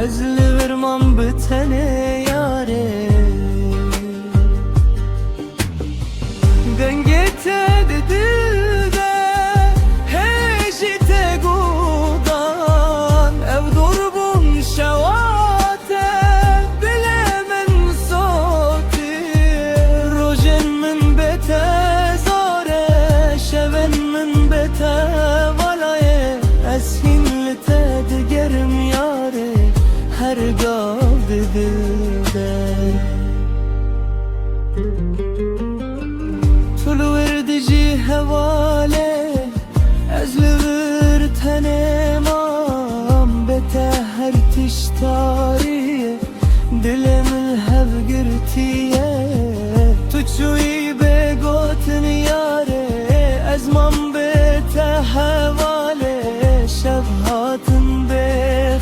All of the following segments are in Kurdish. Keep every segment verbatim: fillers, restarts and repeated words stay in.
Ez li vir mam bi tenê yarê. Dengê te di dil de hê jî tê guhdan. Ev dûrbûn şewa te dilê min sotî. Rojên min bê te zor e, şevên min bê te vala ye. Ez hîn li te digerim yarê, her gav di dil de. Tu li wir dijî hevalê, ez li vir tenê mam, bê te her tişt tarî ye. Dilê min hev girtiye, tu çûyî bê gotin yarê. Ez mam bê te hevalê, şev hatin bê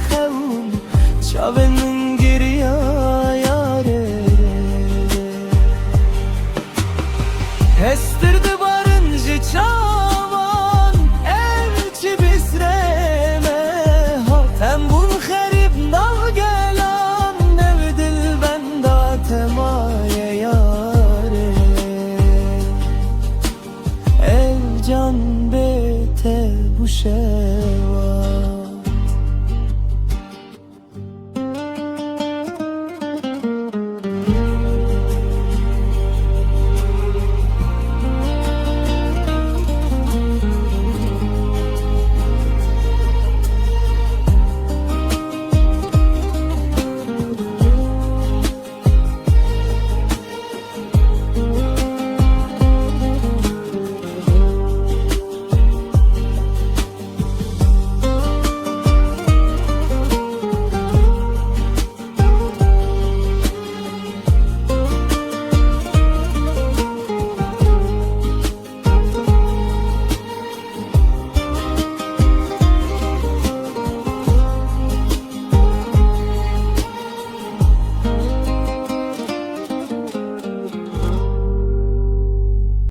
xewn, çavên min giriya yarê. Hestir dibarin ji çavan, ev çi bisrê me hat. Em bûn xerîb nav gelan, ev dilbenda te maye yarê. Ev can bê te bû şewa.